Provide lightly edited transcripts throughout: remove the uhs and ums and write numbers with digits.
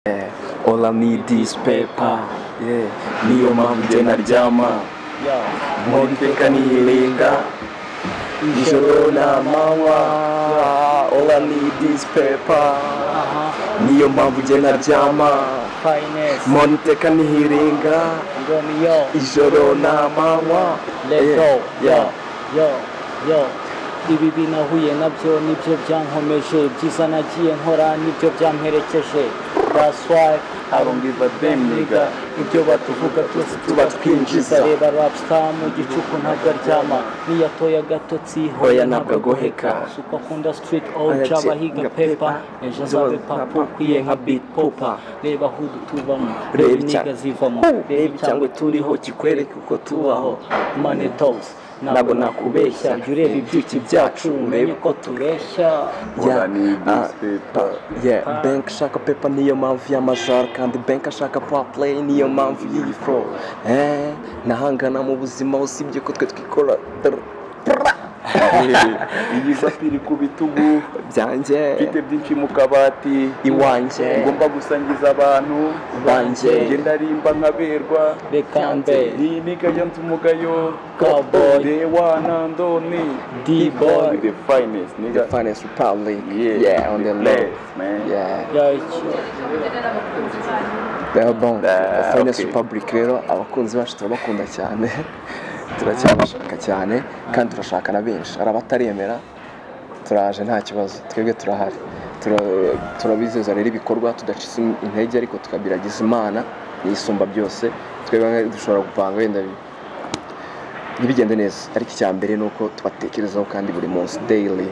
All I need is paper, yeah. Niyo mpamvu njye naryama, nkora iteka nirenga ijoro n'amanywa. All I need is paper, niyo mpamvu njye naryama, Finest, nkora iteka nirenga Romeo, ijoro n'amanywa. Let's go. Yeah. Yo, yo. Ibi binahuye nabyo nibyo byankomeje, ibyiza nagiye nkora nibyo byamperekeje. That's why I don't give a damn, nigga. Ibyo batuvuga byose tuba twinjiza. Reba Rapstar mu gicuku ntabwo aryama, niyatoye agatotsi Hoya ntabwo agoheka. Suko akunda street Oya, OG abahiga nka paper, paper, ejo azabe papa ukwiye nka beat popper. Reba hood tubamo, Reba reba iniga zivamo, reba icyangwe turiho kikwereka uko tubaho. Money talks, ntabwo nakubeshya. Jya ureba ibyuki byacu umenye uko tureshya. All I need is paper. Yeah, bank ashaka paper niyo mpamvu y'amajara, kandi bank ashaka power play niyo mpamvu y'iyi flow. Nahangana mu buzima usibye ko twe twikora Iyi papi iri ku bitugu byanjye mfite byinshi mu kabati iwanjye ngomba gusangiza abantu banjye. Ngenda rimba nkaberwa. Reka mbe Iyi niga yanze umugayo. Cowboy. Dewana ndoni D-boy. The finest nigga. The Finest Republic. Yeah, yeah, on the low. Place, man. Yeah. Yeah, icyo. Yeah, bon. Ah, The Finest okay. Republic rero abakunzi bacu turabakunda cyane, turacyabashaka cyane kandi turashaka na benshi. Hari abataremera, turaje nta kibazo, twebwe turahari. Turabizeza rero ibikorwa tudacitse intege, ariko tukabiragiza Imana n'isumba byose. Twebwe dushobora gupanga wenda ntibigende neza, ariko icya mbere ni uko tubatekerezaho kandi buri munsi daily.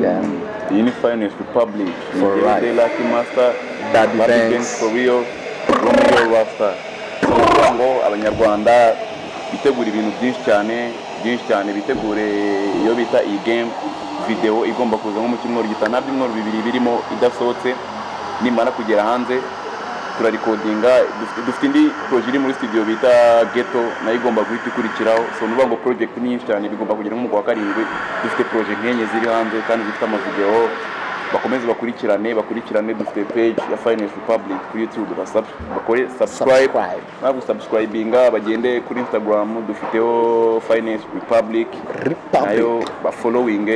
Yeah. Iyi ni Finest Republic. For Ni life. The Lucky Master, Daddy Baby Banks. Banks for real, Romeo Rasta. So ukuvuga ngo abanyarwanda bitegura ibintu byinshi cyane, byinshi cyane, bitegure iyo bita iyi game video igomba kuza nko mu cyumweru gitaha, nta byumweru 2 birimo idasohotse. Nimara kugera hanze turarikodinga, dufite indi projet iri muri studio bita Ghetto, nayo igomba guhita ikurikiraho. So nuvuga ngo project ni nyinshi cyane, bigomba kugera nko mu kwa 7 dufite projet nk'enye ziri hanze kandi zifite amavideo. Bakomeze bakurikirane, bakurikirane. Dufite page ya Finest Republic kuri YouTube, bakore subscribe, Subscribe. Bagusubscribinga, bagende kuri Instagram dufiteho Finest Republic, Republic. Nayo bafollowing.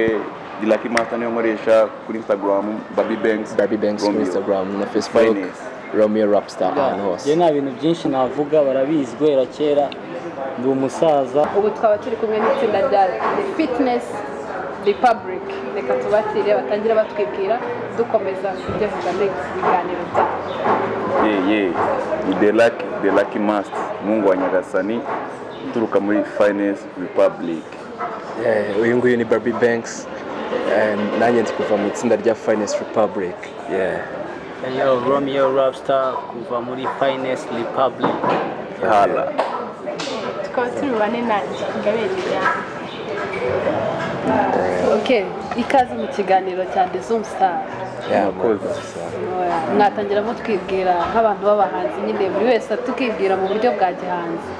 The Lucky Master niyo nkoresha kuri Instagram, Baby Banks, Baby Banks kuri Romeo. Instagram na Facebook. Finest. Romeo Rapstar ahantu hose. Njye nta bintu byinshi navuga, barabizi guhera kera ndi umusaza. Ubu twaba turi kumwe n'itsinda rya The Fitness Republic. Reka tubakire batangire batwibwira, dukomeza kugejeje ibiganiro byabo. Yeah. Ni The Lucky Master, Mungu wa Nyagasani, uturuka muri Finest Republic. Yeah, uyu nguyu ni Barbie Banks. Nanjye ndi kuva mu itsinda rya Finest Republic. Yeah. Yo, Romeo Rapstar kuva muri Finest Republic. Hala. Tukaba turi bane nanjye Ingabire Liliane. Okay, ikaze mu kiganiro cya The Zoom Star. Yeah, Murakoze. Mwatangira mutwibwira nk'abantu b'abahanzi nyine, buri wese tukibwira mu buryo bwa gihanzi.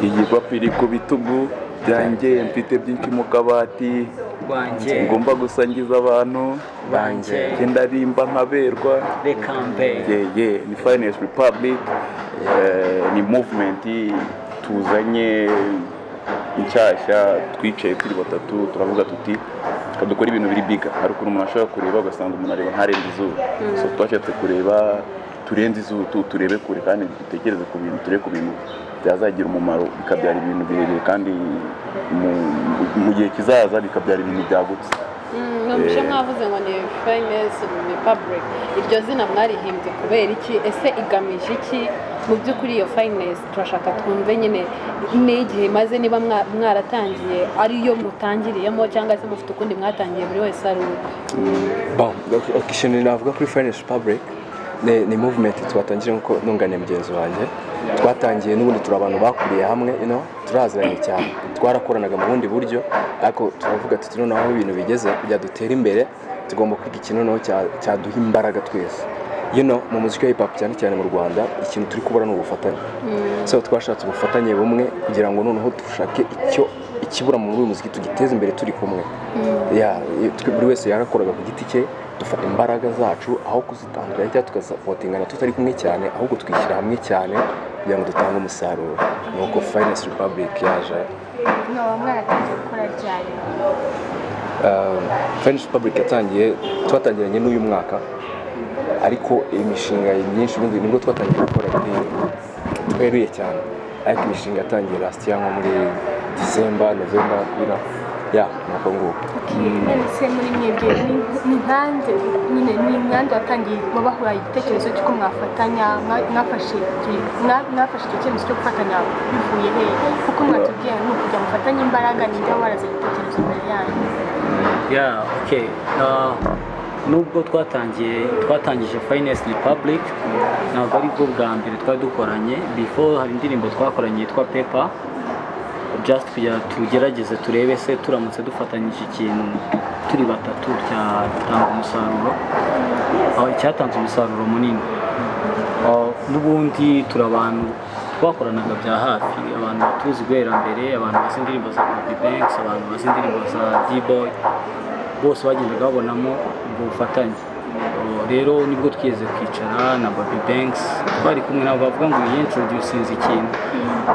Iyi papi iri ku bitugu byanjye, mfite byinshi mu kabati rwanjye ngomba gusangiza abantu banjye. Ngenda rimba nkaberwa. Reka mbe. Yeah, ni Finest Republic. Ni movement tuzanye inshyashya. Twicaye turi batatu turavuga tuti reka dukore ibintu biri biga. Hari ukuntu umuntu ashobora kureba ugasanga umuntu areba ntarenze izuba. So twashatse kureba turenze izuba, turebe kure kandi dutekereze ku bintu, turebe ku bintu byazagira umumaro, bikabyara ibintu birebire kandi mu gihe kizaza bikabyara ibintu byagutse. Numvise mwavuze ngo ni Finest Republic. Iryo zina mwarihimbye kubera iki? Ese igamije iki mu by'ukuri iyo Finest? Turashaka twumve nyine n'igihe imaze, niba mwaratangiye ariyo mutangiriyemo cyangwa se mufite ukundi mwatangiye buri wese ari ukwe. Bon, okay, ikintu navuga kuri Finest Republic ni movement twatangiye nkuko nunganiye mugenzi wanjye. Twatangiye n'ubundi turi abantu bakuriye hamwe, turaziranye cyane, twarakoranaga mu bundi buryo, ariko turavuga tuti noneho aho ibintu bigeze kugira dutere imbere tugomba kwiga ikintu noneho cyaduha imbaraga twese. Mu muziki wa hip hop cyane cyane mu Rwanda ikintu turi kubura ni ubufatanye. So twashatse ubufatanye bumwe kugira ngo noneho dushake icyo Ikibura muri uyu muziki tugiteze imbere turi kumwe. Yeah, buri wese yarakoraga ku giti cye, dufata imbaraga zacu aho kuzitandukanya cyangwa tugasapotingana tutari kumwe cyane, ahubwo twishyira hamwe cyane kugira ngo dutange umusaruro. Nuko Finest Republic yaje. Mwaba mwaratangiye gukora ryari? Finest Republic yatangiye, twatangiranye n'uyu mwaka, ariko imishinga myinshi ubundi nibwo twatangiye gukora tweruye cyane, ariko imishinga yatangiye last year nko muri December, November, ya nuko nguko. None se muri mwebwe ni nkande nyine, ni nkande watangiye wabahuye igitekerezo cy'uko mwafatanya, mwafashe icyo cyemezo cyo gufatanya bivuye he? Kuko mwatubwiye ni ukujya mufatanya imbaraga, ninde waraza igitekerezo mbere yanyu? Yeah, okay. Nubwo twatangije Finest Republic, ntabwo ari bwo bwa mbere twari dukoranye. Before hari indirimbo twakoranye yitwa Paper, just kugira tugerageze turebe se turamutse dufatanyije ikintu turi batatu cyatanga umusaruro. Cyatanze umusaruro munini. N'ubundi turi abantu twakoranaga bya hafi, abantu batuzi guhera mbere, abantu bazi indirimbo za Bobby Banks, abantu bazi indirimbo za D-Boy, bose bagendaga babonamo ubwo bufatanye. Rero nibwo twigeze kwicara na Bobby Banks, twari kumwe nabo bavuga ngo yintroducinze ikintu.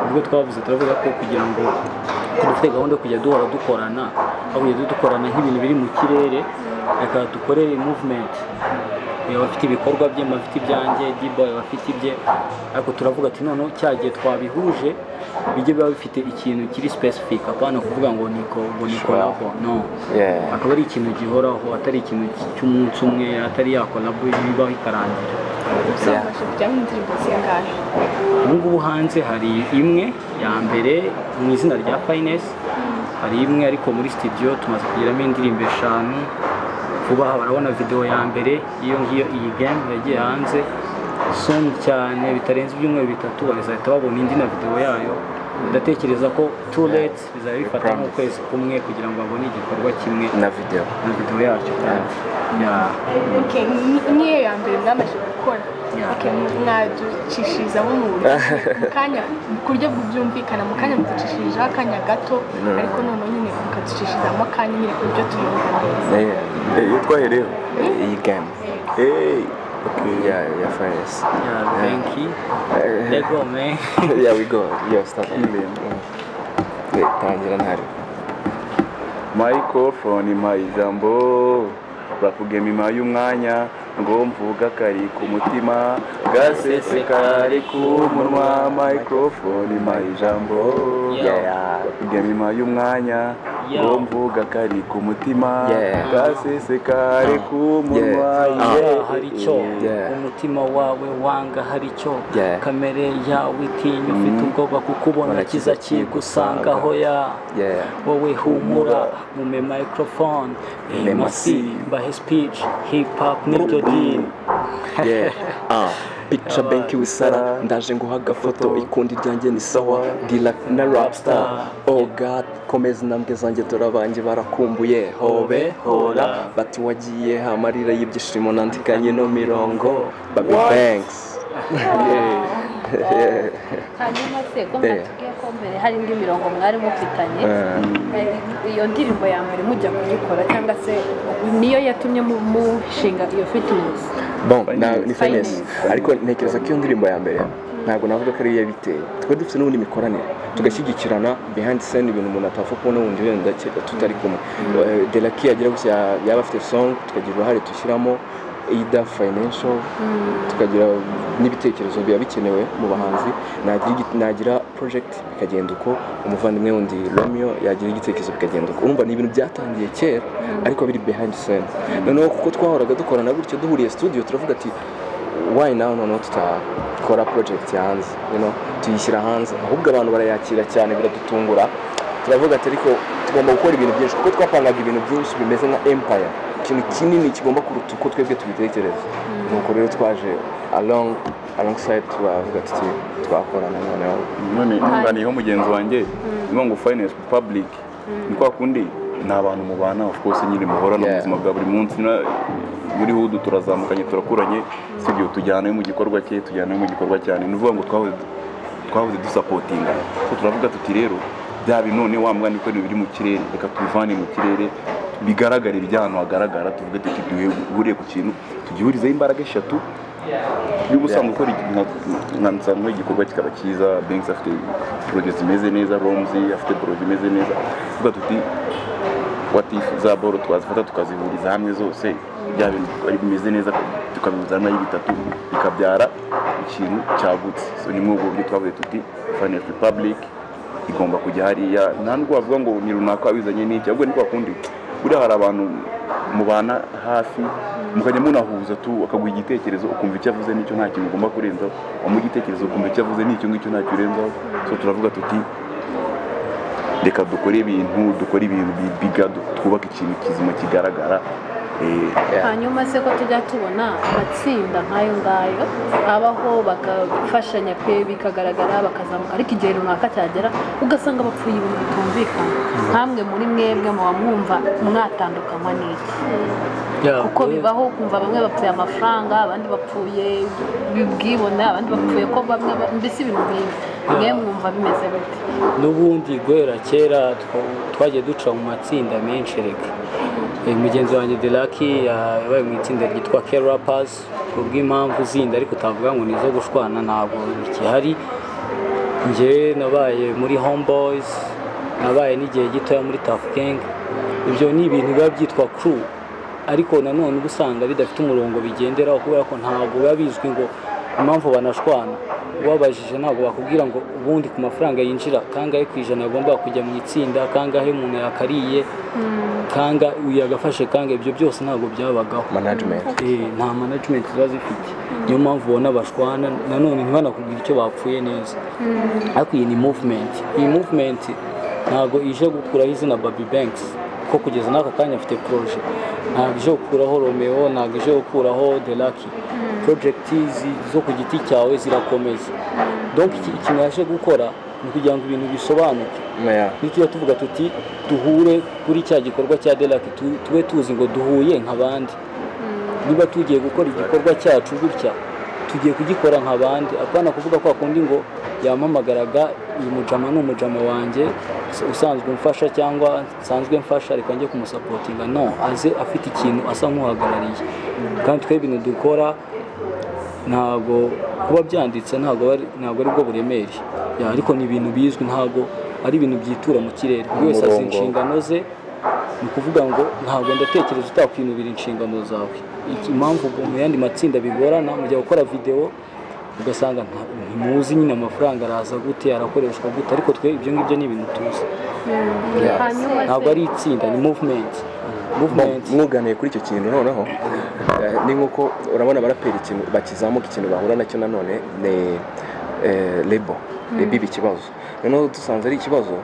Ubwo twavuze turavuga ko kugira ngo dufite gahunda yo kujya duhora dukorana, aho kujya dukorana nk'ibintu biri mu kirere, reka dukorere movement. Abafite ibikorwa bye, abafite ibyanjye, D-Boy abafite ibye, ariko turavuga ati noneho cyagiye twabihuje bijye biba bifite ikintu kiri specific, apana kuvuga ngo niko ngo ni collab, no. Akaba ari ikintu gihoraho, atari ikintu cy'umunsi umwe, atari ya collab bibaho ikarangira. Ubu ngubu hanze hari imwe ya mbere mu izina rya Finest, hari imwe ariko muri studio tumaze kugeramo indirimbo 5. Vuba aha barabona video ya mbere iyo ngiyo, iyi game yagiye hanze soon cyane, bitarenze ibyumweru 3 bazahita babona indi na video yayo. Ndatekereza ko too late bizaba bifata nk'ukwezi kumwe kugira ngo babone igikorwa kimwe na video yacyo. Okay, niyo ya mbere mwamaze gukora. Okay, mwaducishirizamo mu kanya ku buryo byumvikana, mu kanya muducishirijeho akanya gato, ariko noneho nyine mukaducishirizamo akanya nyine ku buryo tuyumva neza. Iyo twahereyeho iyi game. Okay. Yeah, Finest. Yeah, thank you. Let go, man. Yeah, we go. Yeah, start. Tangira ntari. Microphone impaye ijambo, rap game impaye umwanya, ngo mvuga kari ku mutima, gaseseka kari ku munwa. Microphone impaye ijambo, rap game impaye umwanya, ngo mvuga kari ku mutima, gaseseka kari ku munwa. Hari icyo umutima wawe wanga, hari icyo kamere yawe itinya, ufite ubwoba kukubona kiza kigusangaho. Ya wowe humura, mume microphone, MC mbahe speech, hip hop niryo deal. Picture banki wisara, ndaje nguha agafoto, ikundi ryanjye ni sawa, Dila na Rapstar. Oh God, komeza intambwe zanjye, dore abanjye barakumbuye, hobe hora bati wagiye, amarira y'ibyishimo nandikanye no mirongo. Bobby Banks. Hanyuma se ko mwatubwiye ko mbere hari indi mirongo mwari mufitanye, iyo ndirimbo ya mbere mujya kuyikora cyangwa se niyo yatumye mushinga iyo fitness? Bon, ni Finest, ariko ntekereza ko iyo ndirimbo ya mbere ntabwo navuga ko ariyo yabiteye. Twari dufite n'ubundi mikoranire, tugashyigikirana behind scene, ibintu umuntu atapfa kubona wundi wenda tutari kumwe. Delaki yagira gusa yaba afite song, tukagira uruhare dushyiramo, Ida Financial tukagira n'ibitekerezo biba bikenewe mu bahanzi, nagira project bikagenda uko, umuvandimwe wundi Romeo yagira igitekerezo bikagenda uko. Urumva ni ibintu byatangiye kera ariko biri behind scene. Noneho kuko twahoraga dukorana gutyo, duhuriye studio, turavuga ati why now noneho tutakora project hanze, tuyishyira hanze, ahubwo abantu barayakira cyane biradutungura. Turavuga ati ariko tugomba gukora ibintu byinshi, kuko twapangaga ibintu byinshi bimeze nka empire, ikintu kinini kigomba kuruta uko twebwe tubitekereza. Nuko rero twaje alongside turavuga tuti twakorana noneho. None nunganiyeho mugenzi wanjye, ni ngo Finest Republic ni kwa kundi ni abantu mubana, of course nyine muhorana mu buzima bwa buri munsi, muri hudu turazamukanye, turakuranye, studio tujyana mu gikorwa cye, tujyana mu gikorwa cyane. Ni ukuvuga ngo twahoze dusapotinga, so turavuga tuti rero Bya bintu none wa mwana uko biri mu kirere, reka tubivane mu kirere bigaragare, bijya ahantu hagaragara, tuvuge tuti duhuriye ku kintu, tugihurizeho imbaraga eshatu. Niba usanzwe ukora nka igikorwa kikaba cyiza, Banks afite project zimeze neza, Romzi afite project imeze neza, tuvuga tuti what if za boro twazifata tukazihuriza hamwe zose, bya bintu ari bimeze neza tukabihuza hamwe ari bitatu bikabyara ikintu cyagutse. So ni muri ubwo buryo twavuze tuti Finest Republic igomba kujya hariya. Nta nubwo wavuga ngo ni runaka wabizanye n'iki, ahubwo ni kwa kundi buriya hari abantu mubana hafi mukajya munahuza tu, akaguha igitekerezo ukumva icyo avuze n'icyo nta kintu ugomba kurenzaho, wamuha igitekerezo ukumva icyo avuze n'icyo ngicyo ntacyo urenzaho. So turavuga tuti reka dukore ibintu biga, twubake ikintu kizima kigaragara. Hanyuma se ko tujya tubona amatsinda nk'ayo ngayo abaho bakafashanya pe bikagaragara bakazamuka, ariko igihe runaka cyagera ugasanga bapfuye ibintu bitumvikana. Nkamwe muri mwebwe muba mwumva mwatandukanywa n'iki? Kuko bibaho kumva bamwe bapfuye amafaranga, abandi bapfuye ubwibone, abandi bapfuye ko bamwe mbese ibintu nk'ibi. Mwe mwumva bimeze bite? N'ubundi guhera kera twagiye duca mu matsinda menshi. Reka mugenzi wanjye Delaki yabaye mu itsinda ryitwa K-Rappers kubw'impamvu zindi, ariko utavuga ngo ni izo gushwana, ntabwo bikihari. Njye nabaye muri Homeboys, nabaye n'igihe gitoya muri Tough Gang. Ibyo ni ibintu biba byitwa crew, ariko nanone uba usanga bidafite umurongo bigenderaho, kubera ko ntabwo biba bizwi ngo impamvu banashwana. Ubabajije ntabwo bakubwira ngo ubundi ku mafaranga yinjira kangahe ku ijana agomba kujya mu itsinda, kangahe umuntu yakariye, kanga uyu yagafashe kanga, ibyo byose ntabwo byabagaho. Management nta management ziba zifite, niyo mpamvu ubona bashwana nanone ntibanakubwira icyo bapfuye neza. Ariko iyi ni movement, iyi movement ntabwo ije gukuraho izina Baby Banks, ko kugeza n'aka kanya afite projet, ntabwo ije gukuraho Romeo, ntabwo ije gukuraho Delaki. Project zo ku giti cyawe zirakomeza. Donc ikintu yaje gukora ni kugira ngo ibintu bisobanuke. Nitujya tuvuga tuti duhure kuri cya gikorwa cya Delaki, tube tuzi ngo duhuye nk'abandi. Niba tugiye gukora igikorwa cyacu gutya, tugiye kugikora nk'abandi, apana kuvuga kwa kundi ngo yampamagaraga uyu mujama ni umujama wanjye usanzwe mfasha cyangwa nsanzwe mfasha, reka njye kumusapotinga. No, aze afite ikintu asa nk'uhagarariye. Kandi twe ibintu dukora ntabwo kuba byanditse, ntabwo ari bwo buremere, ariko ni ibintu bizwi, ntabwo ari ibintu byitura mu kirere. Buri wese azi inshingano ze. Ni ukuvuga ngo ntabwo ndatekereza utakwinubira inshingano zawe. Impamvu mu yandi matsinda bigorana, mujya gukora video ugasanga ntimuzi nyine amafaranga araza gute, arakoreshwa gute, ariko twe ibyo ngibyo ni ibintu tuzi. Ntabwo ari itsinda, ni movement. Mwuganiye kuri icyo kintu noneho ni nkuko urabona abaraperi ikintu bakizamuka, ikintu bahura nacyo nanone ni lebo iba ikibazo. Noneho dusanze ari ikibazo,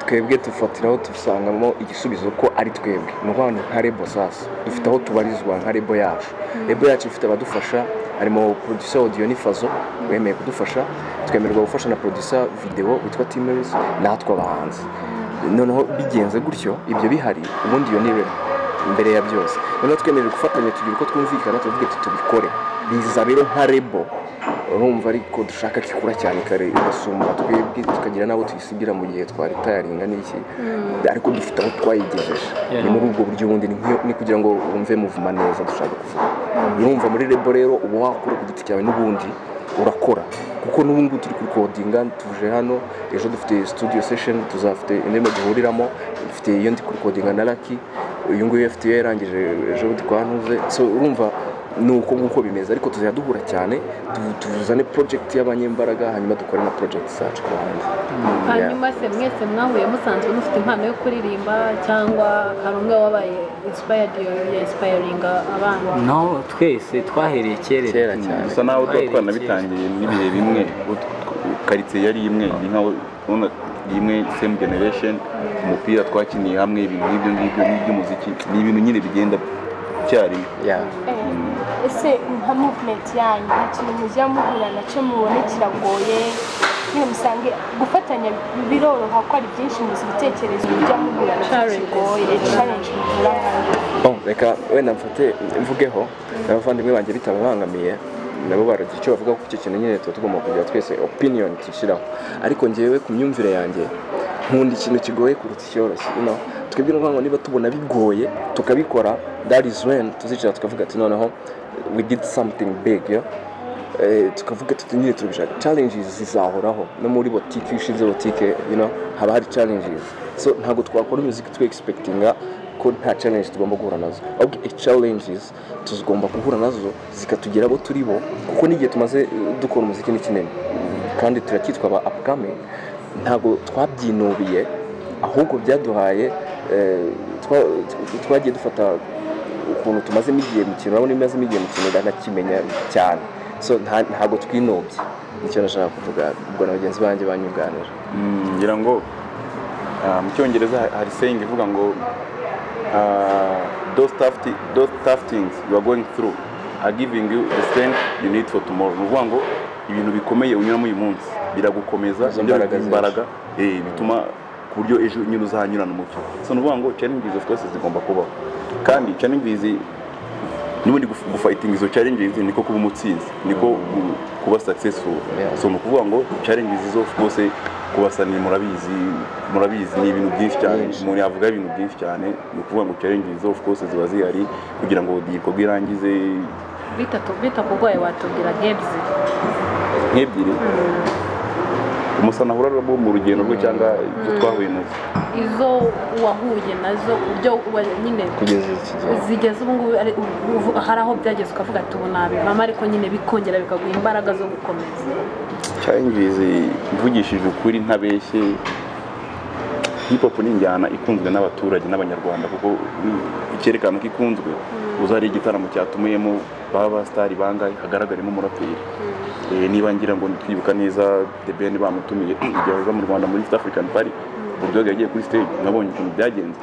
twebwe dufatiraho dusangamo igisubizo ko ari twebwe. Ni ukuvuga ngo nka lebo sasa dufite aho tubarizwa nka lebo yacu. Lebo yacu ifite abadufasha, harimo producer audio ni Fazo wemeye kudufasha, twemererwa gufasha na producer video witwa Timers, natwe abahanzi. Noneho bigenze gutyo, ibyo bihari, ubundi iyo ni lebo mbere ya byose. Noneho twemerewe gufatanya tugira uko twumvikana, tuvuge tubikore, biza rero nka lebo. Urumva ariko dushaka kikura cyane kare igasumba twebwe, tukagira nabo tuyisigira mu gihe twari tayaringa n'iki, ariko dufite aho twayigejeje. Ni muri ubwo buryo ubundi ni kugira ngo wumve muvuma neza dushaka kuvuga. Urumva muri lebo rero uba wakora ku giti cyawe n'ubundi urakora, kuko n'ubu ngubu turi kurikodinga, tuje hano ejo dufite studio session, tuzafite indirimbo duhuriramo, dufite iyo ndi kurikodinga na Lucky, uyu nguyu afite iyo yarangije ejo bundi kwa Ntuze. So urumva ni uko nguko bimeze, ariko tuzajya duhura cyane tuzane project y'abanyembaraga, hanyuma dukore na project zacu ku ruhande. Hanyuma se mwese mwahuye musanzwe mufite impano yo kuririmba, cyangwa hari umwe wabaye inspired ya inspiring abana? No, twese twahereye kera cyane, gusa naho twanabitangiye n'ibihe bimwe, quartier yari imwe, ni nkaho imwe same generation, umupira twakiniye hamwe, ibintu nk'ibyo ngibyo n'iby'umuziki ni ibintu nyine bigenda icyarimwe. Ese nka movement yanyu nta kintu mujya muhura nacyo mubone kiragoye nyine, musange gufatanya biroroha ko ari byinshi muzi ibitekerezo mujya muhura nacyo kigoye, challenge muhura nayo? Reka wenda mfate mvugeho n'abavandimwe banjye bitababangamiye, nabo baragira icyo bavuga ko icyo kintu nyine tuba tugomba kugira twese opinion tushyiraho. Ariko njyewe ku myumvire yanjye Nkunda ikintu kigoye kuruta icyoroshye, you know. Twebwe ni ukuvuga ngo niba tubona bigoye tukabikora, that is when tuzicara tukavuga ati noneho we did something big, yeah? Tukavuga tuti nyine turabishaka. Challenges zizahoraho, no muri botike, iyo ushinze botike, you know, haba hari challenges. So ntabwo twakora umuziki twe expectinga ko nta challenge tugomba guhura nazo, ahubwo challenges tugomba guhura nazo zikatugira abo turi bo, kuko n'igihe tumaze dukora umuziki ni kinini kandi turacyitwa aba upcoming. Ntabwo twabyinubiye, ahubwo byaduhaye twagiye dufata ukuntu tumazemo igihe mu kintu. Urabona, iyo umazemo igihe mu kintu uranakimenya cyane. So ntabwo twinubye, nicyo nashaka kuvuga. Ubwo na bagenzi banjye banyunganira. Ngira ngo mu Cyongereza hari saying ivuga ngo those tough things you are going through are giving you the strength you need for tomorrow. Ni ukuvuga ngo ibintu bikomeye unyuramo uyu munsi biragukomeza, Izo nibyo mbaraga biguha imbaraga, bituma ku buryo ejo nyine uzahanyurana umucyo. So ni ukuvuga ngo challenges, of course, zigomba kubaho, kandi challenges n'ubundi gufighting izo challenges niko kuba umutsinzi, niko kuba successful. So ni ukuvuga ngo challenges zo, of course, kubasaniye murabizi ni ibintu byinshi cyane. Byinshi. Umuntu yavuga ibintu byinshi cyane. Ni ukuvuga ngo challenges zo, of course, ziba zihari kugira ngo igikorwa irangize. Bitatu bitakugoye watubwira nk'ebyiri. Nk'ebyiri umusana ahura nabo mu rugendo rwe cyangwa ibyo twahuye nazo? Izo wahuye nazo ku buryo nyine kugeza iki gihe. Zigeze ubu ngubu hari aho byageze ukavuga ati ubu nabivamo, ariko nyine bikongera bikaguha imbaraga zo gukomeza. Challenges, mvugishije ukuri ntabeshye, hip hop ni injyana ikunzwe n'abaturage n'Abanyarwanda, kuko icyerekana ko ikunzwe, uzari igitaramo cyatumiyemo baba abasitari bangahe hagaragarimo umuraperi. Niba ngira ngo twibuka neza, The Ben bamutumiye igihe aza mu Rwanda muri East African Party, Bulldog yagiye kuri stage, mwabonye ukuntu byagenze.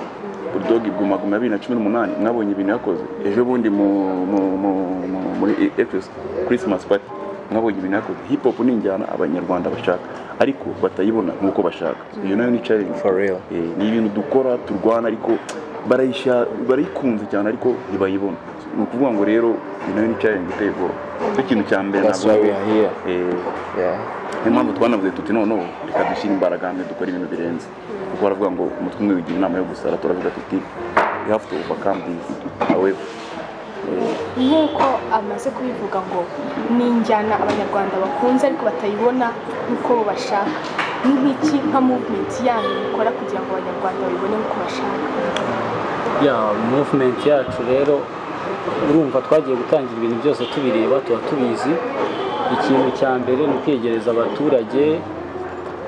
Bulldog Guma Guma 2018, mwabonye ibintu yakoze. Ejo bundi muri Efes Christmas Party, mwabonye ibintu yakoze. Hip hop ni injyana Abanyarwanda bashaka, ariko batayibona nk'uko bashaka. Iyo nayo ni challenge. For real. Ni ibintu dukora turwana, ariko barayikunze cyane, ariko ntibayibona. Ni ukuvuga ngo rero iyo nayo ni challenge iteye ubwoba. Icyo kintu cya mbere That's why we are here. Yeah. Niyo mpamvu twanavuze tuti noneho reka dushyire imbaraga hamwe dukore ibintu birenze, kuko baravuga ngo umutwe umwe wigira inama yo gusara. Turavuga tuti we have to overcome this, however. Nk'uko amaze kubivuga ngo ni injyana Abanyarwanda bakunze ariko batayibona nk'uko bo bashaka, ni nk'iki nka movement yanyu mukora kugira ngo Abanyarwanda babibone nk'uko bashaka? Ya movement yacu rero, urumva twagiye gutangira ibintu byose tubireba, tuba tubizi. Ikintu cya mbere ni ukwegereza abaturage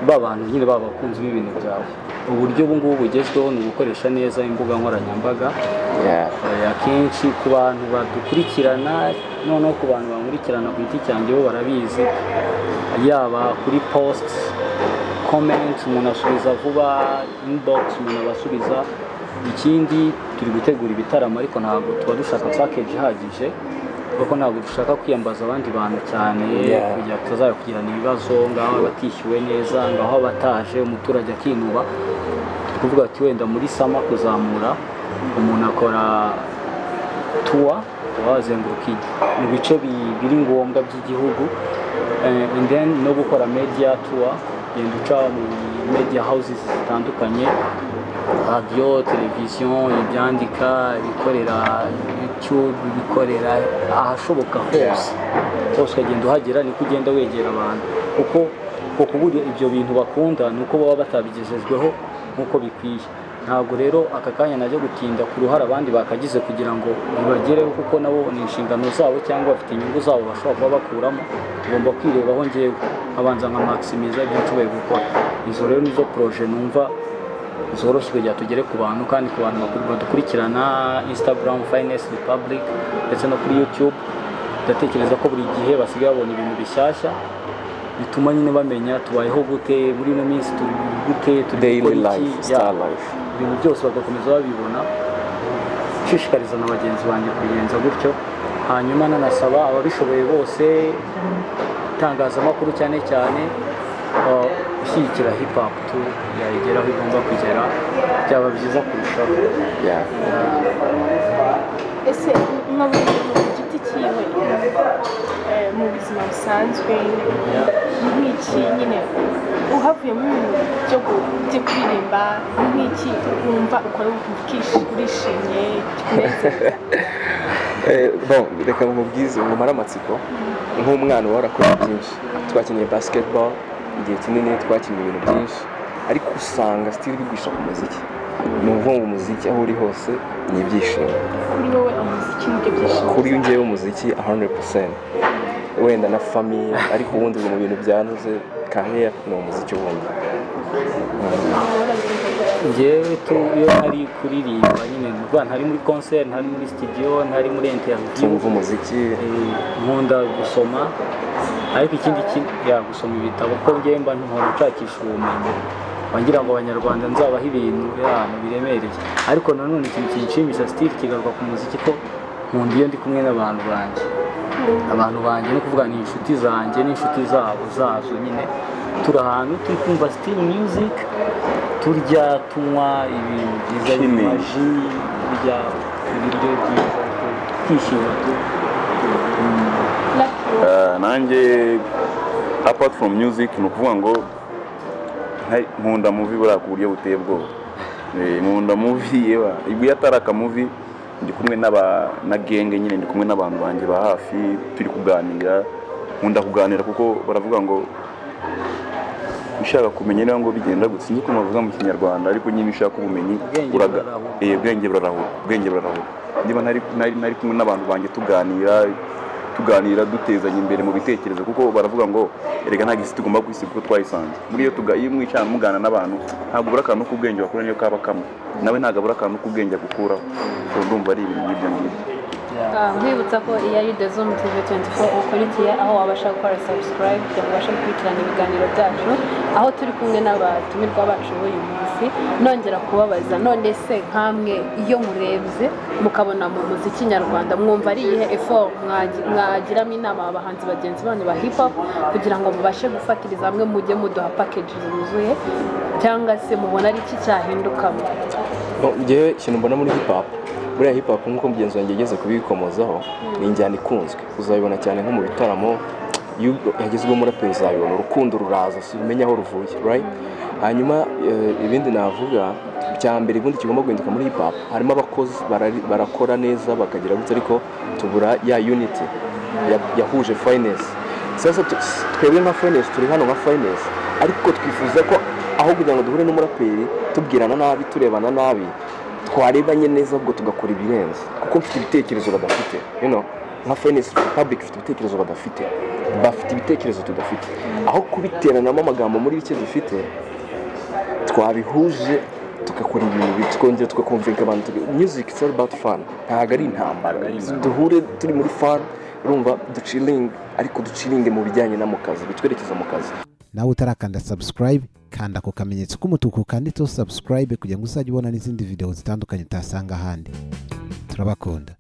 b'abantu nyine baba abakunzi b'ibintu byawe. Uburyo ubu ngubu bugezweho ni ugukoresha neza imbuga nkoranyambaga. Akenshi ku bantu badukurikirana, noneho ku bantu bankurikirana ku giti cyanjye, bo barabizi, yaba kuri post, comment, umuntu asubiza vuba, inbox umuntu abasubiza. Ikindi, turi gutegura ibitaramo, ariko ntabwo tuba dushaka package ihagije, kuko ntabwo dushaka kwiyambaza abandi bantu cyane kugira ngo tutazajya kugirana ibibazo, ngaho batishyuwe neza, ngaho bataje, umuturage akinuba. Turi kuvuga ati wenda muri summer kuzamura, umuntu akora tour, wazenguruka mu bice biri ngombwa by'igihugu. And then no gukora media tour, genda uca mu media houses zitandukanye, radiyo, televiziyo, ibyandika, ibikorera YouTube, ibikorera ahashoboka hose hose, ukagenda uhagera, niko ugenda wegera abantu, kuko kubura ibyo bintu bakunda ni uko baba batabigejejweho nk'uko bikwiye. Ntabwo rero aka kanya najya gutinda ku ruhare abandi bakagize kugira ngo bibagereho, kuko nabo ni inshingano zabo cyangwa bafite inyungu zabo bashobora kuba bakuramo. Tugomba kwirebaho, ngewe nkabanza nka maximiza ibyo nshoboye gukora. Izo rero nizo projet numva zoroshye kugira tugere ku bantu, kandi ku bantu badukurikirana Instagram Finest Republic ndetse no kuri YouTube, ndatekereza ko buri gihe basigaye babona ibintu bishyashya bituma nyine bamenya tubayeho gute muri ino minsi, turi gute, turi Daily gukora iki. life, star life. Ibintu byose bagakomeza babibona. Nshishikariza na bagenzi banjye kubigenza gutyo, hanyuma nanasaba ababishoboye bose, itangazamakuru cyane cyane, gushyigikira hip hop tu yayigera aho igomba kugera, byaba byiza kurushaho. Yeah. Ese nka buri muntu ku giti cyiwe Mu buzima busanzwe nk'iki nyine uhavuye mu bintu byo kuririmba, nk'iki wumva ukora urishimye kikunezeza? Bon, reka nkubwize ngumare amatsiko. Nk'umwana uba warakora byinshi, twakinnye basketball igihe kinini, twakinnye ibintu byinshi, ariko usanga still bigwisha ku muziki. Ni ukuvuga ngo umuziki aho uri hose ni ibyishimo. Kuri wowe umuziki nibyo byishimo? Kuri njyewe umuziki 100%, wenda na famille, ariko ubundi mu bintu byantuze carrière ni umuziki ubundi. Njyewe tu iyo ntari kuririmba nyine, nukuvuga ntari muri concert, ntari muri studio, ntari muri interview, tumva umuziki. Nkunda gusoma, ariko ikindi ya gusoma ibitabo, ko njyewe mba nkora nshakisha ubumenyi, ngira ngo abanyarwanda nzabaha ibintu y'ahantu biremereye. Ariko nanone ikintu kinshimisha still kigaruka ku muziki, ko nkunda iyo ndi kumwe n'abantu banjye. Abantu banjye no kuvuga ni inshuti zanjye n'inshuti zabo zazo nyine, turi ahantu turi kumva still music, turya tunywa ibintu byiza, Chilling. Ji, turya ibiryo byiza, twishima tu. Nanjye apart from music, ni ukuvuga ngo nkunda movie buriya ku buryo buteye ubwoba. Nkunda movie yewe iyo atari akamovie, ndi kumwe n'aba na gang nyine, ndi kumwe n'abantu banjye ba hafi, turi kuganira. Nkunda kuganira kuko baravuga ngo ushaka kumenya niba ngo bigenda gutya, sinzi ukuntu bavuga mu Kinyarwanda, ariko nyine ushaka ubumenyi Ubwenge uraga burarahura. Ubwenge burarahura, ubwenge burarahura. Niba nari kumwe n'abantu banjye, tuganira dutezanya imbere mu bitekerezo, kuko baravuga ngo erega nta gisi tugomba kwisiga uko twayisanze. Muri iyo tuga iyo mwicarana mugana n'abantu, ntabwo ubura akantu k'ubwenge wakura, niyo kaba kamwe, nawe ntabwo abura akantu k'ubwenge agukuraho. So ndumva ari ibintu nk'ibyo ngibyo. Nkwibutsa ko iyo ari The Zoom TV 24 ukurikiye, aho wabasha gukora subscribe kugira ngo ubashe gukurikirana ibiganiro byacu, aho turi kumwe n'abatumirwa bacu b'uyu munsi. Nongera kubabaza, none se nkamwe iyo murebye mukabona mu muziki nyarwanda, mwumva ari iyihe effort mwagiramo inama abahanzi bagenzi banyu ba hip hop kugira ngo mubashe gufatiriza hamwe, mujye muduha package zuzuye, cyangwa se mubona ari iki cyahindukamo? Bon, njyewe ikintu mbona muri hip hop, buriya hip hop nk'uko mugenzi wanjye yageze kubikomozaho, ni injyana ikunzwe. Uzabibona cyane nko mu bitaramo, iyo yagezweho umuraperi uzabibona, urukundo ruraza si umenya aho ruvuye, right? Hanyuma ibindi navuga cya mbere, ubundi kigomba guhinduka muri hip hop, harimo abakozi barakora neza bakagira gutya, ariko tubura ya unity yahuje Finest. Sasa twebwe nka Finest turi hano nka Finest, ariko twifuza ko aho kugira ngo duhure n'umuraperi tubwirana nabi, turebana nabi, twarebanye neza, ubwo tugakora ibirenze, kuko mfite ibitekerezo badafite. Nka Finest Republic ifite ibitekerezo badafite, bafite ibitekerezo tudafite. Aho kubiteranamo amagambo muri bike dufite, twabihuje tugakora ibintu twongera tugakumvika abantu. Music is all about fun, ntabwo ari intambara. Duhure turi muri fun, urumva, duchillinge, ariko duchillinge mu bijyanye no mu kazi, bitwerekeza mu kazi. Nawe utarakanda subscribe, kanda ako kamenyetso k'umutuku kanditseho subscribe kugira ngo uzajye ubona n'izindi video zitandukanye utasanga ahandi. Turabakunda.